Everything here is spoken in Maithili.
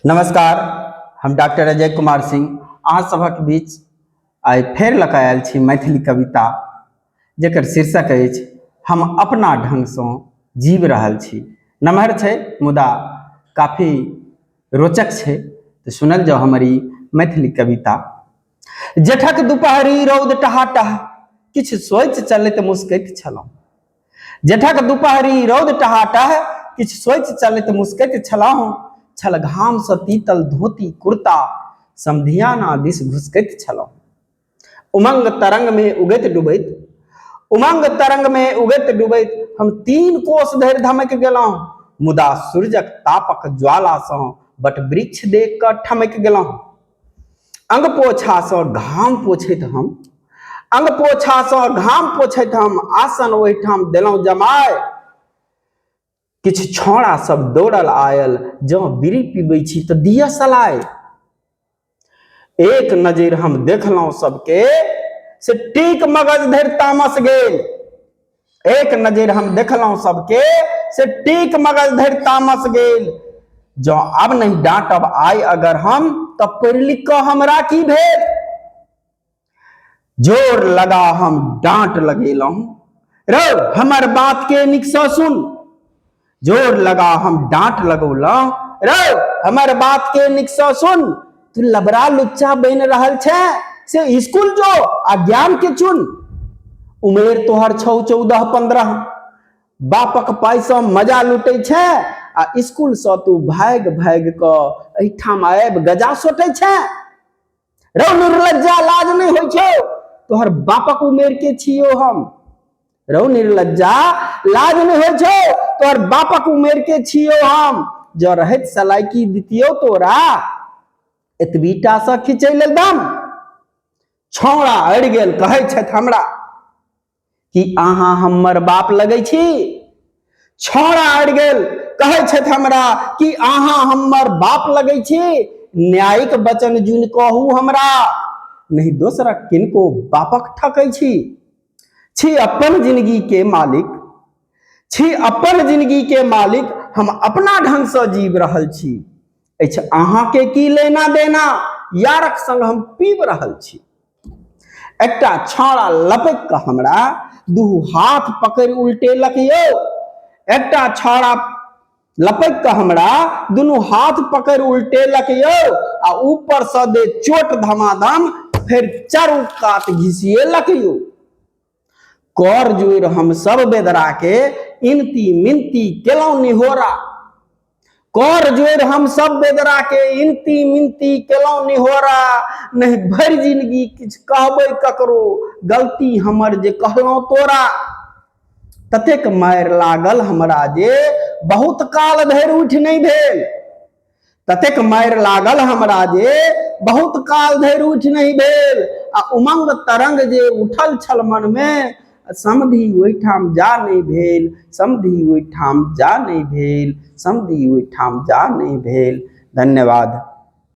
नमस्कार, हम डॉक्टर अजय कुमार सिंह अहाँ सभक बीच आइ फेर लऽ कऽ आयल छी मैथिली कविता, जकर शीर्षक अछि हम अपना ढङ्गसँ जीव रहल छी। नमहर छै मुदा काफी रोचक छै, तऽ सुनल जाउ हमर ई मैथिली कविता। जेठक दुपहरी रौद टहाटह, किछु सोचि चलैत मुस्कैत छलहुँ। जेठक दुपहरी रौद टहाटह, किछु सोचि चलैत मुस्कैत छलहुँ। छल घामसँ तीतल धोती कुर्ता, समधियाना दिस घुसकैत छलहुँ। उमंग तरंग में उगैत डूबैत, उमंग तरंग में उगैत डूबैत हम 3 कोस धरि धमकि गेलहुँ। मुदा सूर्यक तापक ज्वालासँ वटवृक्ष देख कऽ ठमकि गेलहुँ। अंगपोछासँ घाम पोछैत हम, अंगपोछासँ घाम पोछैत हम आसन ओहिठाम देलहुँ जमाय। किछु छौड़ा सब दौड़ल आयल, जँ बीड़ी पीबै छी तऽ दिअ सलाइ। एक नजरि हम देखलहुँ सबके, से टीक मगज धरि तामस गेल। एक नजरि हम देखलहुँ सबके, से टीक मगज धरि तामस गेल। जँ आब नहि डाँटब आइ अगर हम, तऽ पढ़ि लिख कऽ हमरा की भेल। जोर लगा हम डाँट लगेलहुँ, रौ हमर बात के नीकसँ सुन। जोर लगा हम डाँट लगौलहुँ, रौ हमर बात के नीकसँ सुन। तू लबरा लुच्चा बनि रहल छै, से स्कूल जो आ ज्ञान के चुन। उमेर तोहर छौ 14-15, बापक पाइसँ मजा लुटै छै, आ स्कूलसँ तू भागि भागि कऽ एहिठाम आबि गजा सोटै छै। रौ निर्लज्जा, लाज नहि होइ छौ, तोहर बापक उमेर के छियौ हम। रौ निर्लज्जा, लाज नहि होइ छौ, तोहर बापक उमेर के छियौ हम। जँ रहैत सलाइकी दितियौ तोरा, एतबीटा सँ खिंचै लेल दम। छौड़ा अड़ि गेल, कहै छथि हमरा कि अहाँ हमर बाप लगै छी। छौड़ा अड़ि गेल, कहै छथि हमरा कि अहाँ हमर बाप लगै छी। न्यायिक वचन जुनि कहू हमरा, नहि दोसरक किनको बापक ठकै छी। छी अपन जिंदगी के मालिक, छी अपन जिंदगी के मालिक, हम अपना ढंगसँ जीव रहल छी। अछि अहाँके की लेना देना, यारक संग हम पीब रहल छी। एकटा छाड़ा लपकि कऽ हमरा दू हाथ पकड़ि उल्टेलक यौ। एकटा छाड़ा लपकि कऽ हमरा दुनू हाथ पकड़ि उल्टेलक यौ, आ ऊपरसँ दे चोट धमाधम, फेर चारू कात घिसिएलक यौ। कर जोड़ि हम सब बेदरा के इनती मिनती केलहुँ निहोरा। कर जोड़ि हम सब बेदरा के इनती मिनती केलहुँ निहोरा। नहि भरि जिंदगी किछु कहबै ककरो, गलती हमर जे कहलहुँ तोरा। ततेक मारि लागल हमरा जे बहुत काल धरि उठि नहि भेल। ततेक मारि लागल हमरा जे बहुत काल धरि उठि नहि भेल। आ उमंग तरंग जे उठल छल मनमे, समधि ओहिठाम जा नहि भेल। समधि ओहिठाम जा नहि भेल। समधि ओहिठाम जा नहि भेल। धन्यवाद।